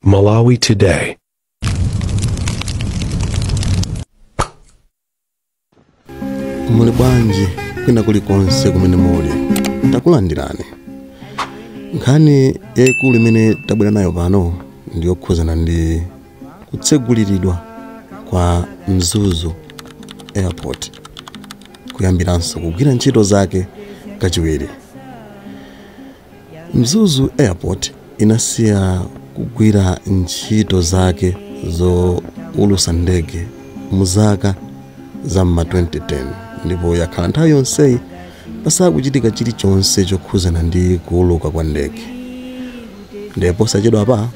Malawi Today. Muli bwanji kwina kulikonse kumene muli? Takulandirani. Nkhani yayikulu imene tabwera nayo pano ndi yokhuzana ndi kutseguliridwa kwa Mzuzu Airport, kuyambiranso kugwira ntchito zake kachiwiri. Mzuzu Airport inasiya kugwira ntchito zake zoulusa ndege mu zaka za m'ma 2010, ndipo yakhala nthawi yonseyi pasakuchitika chilichonse chokhuzana ndi kuuluka kwa ndege. Ndipo posachedwa pa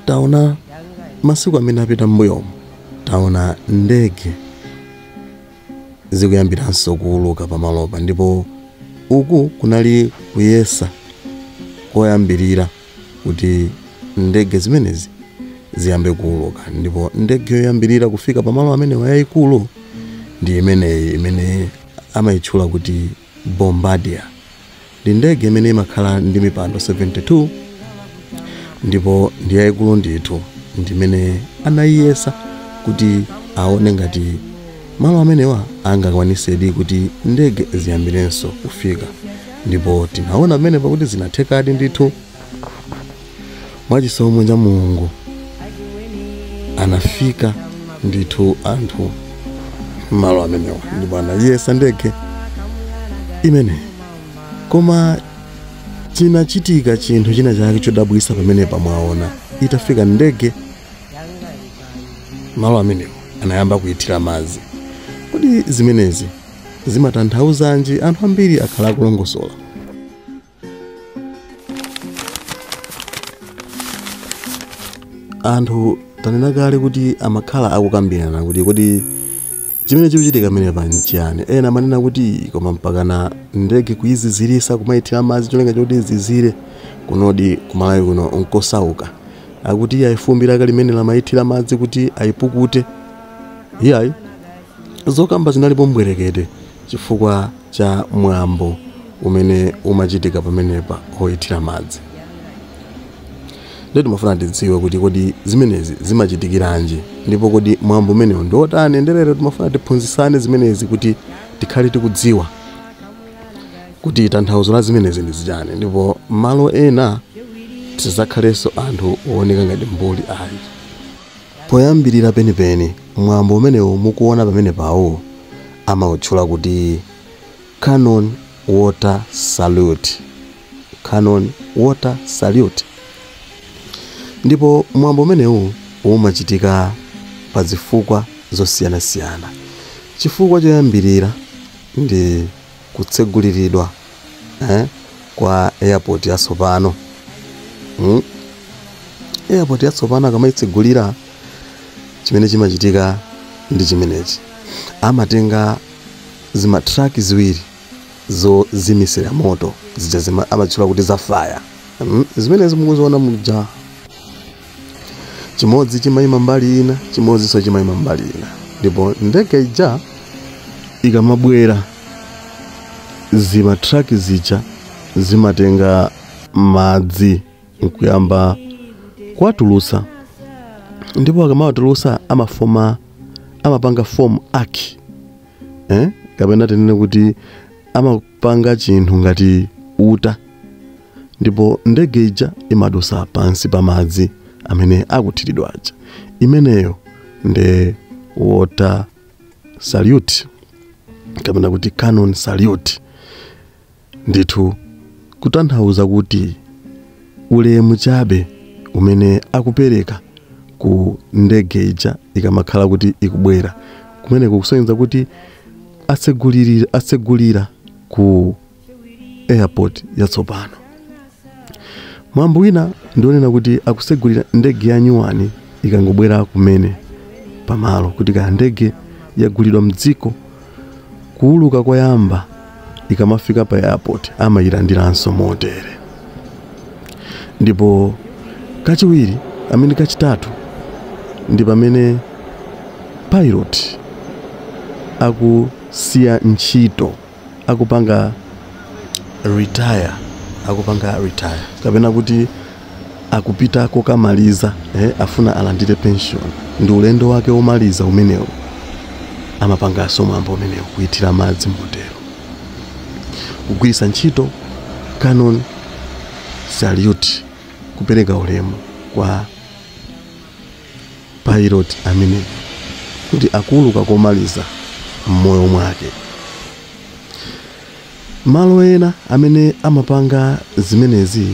taona masiku amene apita m'mbuyomo, taona ndege zikuyambiranso kuuluka pamalopa, ndipo uku kunali kuyesa koyambirira kuti ndege zimenezi ziyambe kuuluka. Ndipo ndege yoyambirira kufika pamalo amenewa yayikulu ndi imeneyi imene amayitchula kuti Bombardier. Ndi ndege imene imakhala ndi mipando 72 ndipo ndi yayikulu ndithu, ndimene anayiyesa kuti aone ngati malo amenewa angakwanisedi kuti ndege ziyambirenso kufika. Ndipo tinaona pamene pakuti zinathekadi ndithu. Mwachisomo cha Mulungu anafika ndithu anthu malo amenewa, ndipo anayesa ndege imene. Koma chinachitika chinthu china chake chodabwitsa pamene pamwaona itafika ndege malo amenewa anayamba kuyithira madzi. Kodi zimenezi zimatanthauzanji? Anthu ambiri akhala akulongosola. Anthu tanena kale kuti amakhala akukambirana kuti kodi chimene chikuchitika pamene pa nchiyani. Ena amanena kuti koma mpakana ndege kuyizizirisa kumayithira madzi cholinga choti izizire, kunodi kumalawi kuno nkosauka. Akuti iye ayifumbira limene lamayithira madzi kuti ayipukute. Iyayi, zokamba zinalipo mbwerekete chifukwa cha mwambo umene umachitika pamenepa oyithira madzi. Ndiye timafuna tidziwe kuti kodi zimenezi zimachitikiranji, ndipo kodi mwambo umenewu ndi otani. Ndelero timafuna tiphunzitsane zimenezi kuti tikhale tikudziwa kuti tanthauzo la zimenezi ndi zichani, ndipo malo ena tisadzakhalenso anthu ooneka ngati mbuli ayi. Poyambirira penipeni mwambo umenewu mukuona pamene pawo amawutchula kuti Cannon Water Salute. Cannon Water Salute. Ndipo mwambo umenewu umachitika pa zifukwa zosiyanasiyana. Chifukwa choyambirira ndi kutseguliridwa kwa airport yatsopano. Airport yatsopano akamayitsegulira, chimene chimachitika ndi chimenechi: amatenga zimatraki ziwiri zozimisira moto zija amatchula kuti za fire. Zimenezi mukuziona muja, chimodzi chimayima mbali ina, chimodzinso chimayima mbali ina. Ndipo ndege ija ikamabwera, zimatraki zija zimatenga madzi nkuyamba kuwatulutsa, ndipo akamawatulutsa amapanga form arc, kapena tinene kuti amapanga chinthu ngati uta, ndipo ndege ija imadusa pansi pa madzi amene akuthiridwa aja. Imeneyo ndi water salute kapena kuti cannon salute, ndithu kutanthauza kuti ulemu chabe umene akupereka ku ndege ija ikamakhala kuti ikubwera kumeneko, kusonyeza kuti atsegulira ku airport yatsopano. Mwambo wina ndionena kuti akusegulira ndege ya nyuwani ikangobwera kumene pamalo, kuti kaya ndege yagulidwa mdziko, kuuluka koyamba ikamafika pa airport amayilandiranso motere. Ndipo kachiwiri amene kachitatu ndi pamene pilot akusiya ntchito, akupanga retire, akupanga retire kapena kuti Akupita kokamaliza, afuna alandire pension, ndi ulendo wake womaliza umenewo, amapanganso mwambo umenewo kuyithira madzi motero, kugwiritsa ntchito cannon salute kupereka ulemu kwa pilot amene kuti akuuluka komaliza m'moyo mwake. Malo ena amene amapanga zimenezi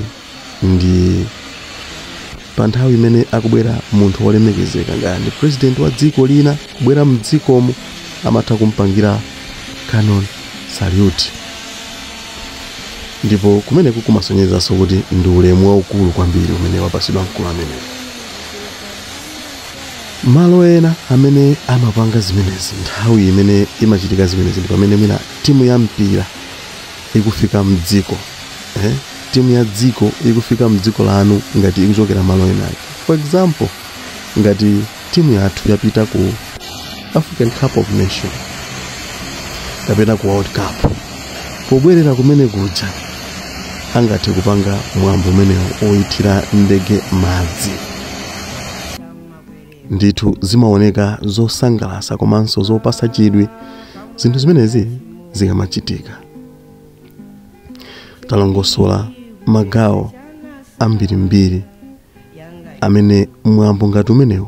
ndi pa nthawi imene akubwera munthu wolemekezeka, ngati ndi president wa dziko lina kubwera mdzikomo, amatha kumpangira cannon salute, ndipo kumeneku kumasonyezanso kuti ndi ulemu waukulu kwambiri umene wapasidwa mkulu ameneyo. Malo ena amene amapanga zimenezi, nthawi imene imachitika zimenezi ndi pamene mwina timu ya mpira ikufika mdziko, timu ya dziko ikufika mdziko lanu ngati ikuchokera malo enake. For example, ngati timu yathu yapita ku African Cup of Nation kapena ku World Cup, pobwerera kumene kuja angathe kupanga mwambo umenewo oyithira ndege madzi. Ndithu zimaoneka zosangalatsa komanso zopasa chidwi zinthu zimenezi zikamachitika. Talongosola magawo ambirimbiri amene mwambo ngati umenewu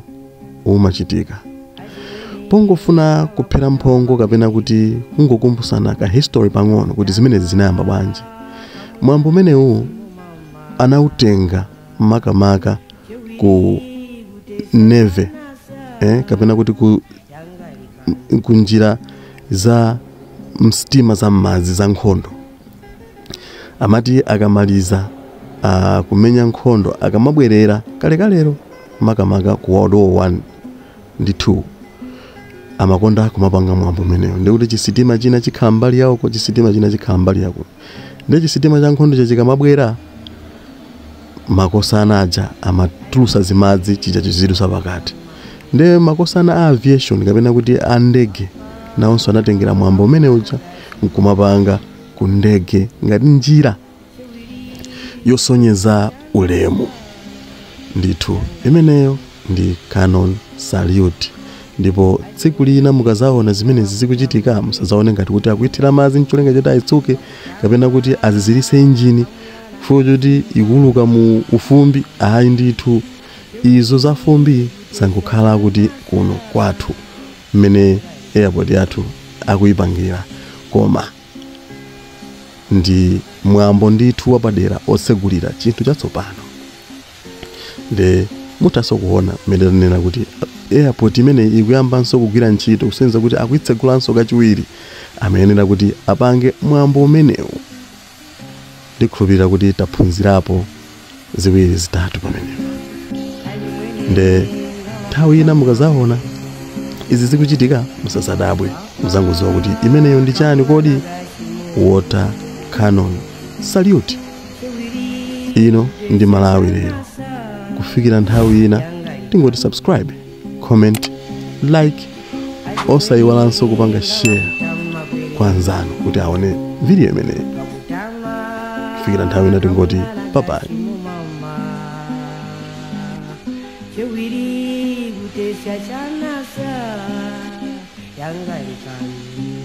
umachitika. Pongofuna kuphera mphongo kapena kuti kungokumbusana ka history pang'ono kuti zimenezi zinayamba bwanji, mwambo umenewu anautenga makamaka ku navy, kapena kuti ku njira za msitima za m'madzi za nkhondo. Amati akamaliza kumenya nkhondo, akamabwerera kalekalero makamaka ku World War 1 ndi 2, amakonda kumapanga mwambo umenewo. Ndikuti chisitima china chikhala mbali yawoko, chisitima china chikhala mbali yako, ndi chisitima cha nkhondo chikamabwera, makosana aja amatulusa zimadzi, chija chizidusa pakati. Ndi makosana a aviation kapena kuti a ndege nawonso anatengera mwambo umene uja nkumapanga ku ndege ngati njira yosonyeza ulemu. Ndithu imeneyo ndi cannon salute. Ndipo tsiku lina mukazaona zimenezi zikuchitika, musazaone ngati kuti akuithira madzi ncholinga choti ayitsuke kapena kuti azizirise injini chifukwa choti ikuluka mu ufumbi. Ayi ndithu, izo za fumbi zangokhala kuti kuno kwathu mmene airport yathu akuyipangira, koma ndi mwambo ndithu wapadera otsegulira chinthu chatsopano. Nde muthanso kuona mmene tanena kuti airport imeneyi ikuyambanso kugwira ntchito, kusonyeza kuti akuyitsegulanso kachiwiri, amayenera kuti apange mwambo umenewu. Ndikhulupirira kuti taphunzirapo ziwiri zitatu pamenepa. Nde nthawi ina mukazaona izi zikuchitika, musazadabwe, muzangodziwa kuti imeneyo ndi chani kodi? Water cannon salute. Ino ndi Malawi Lero. Kufikira nthawi ina, tingoti subscribe, comment, like, osayiwalanso kupanga share kwa anzanu kuti aone video imeneyi. Kufikira nthawi ina, tingoti bye bye. Chewiri kutesha chanasa yangalikani.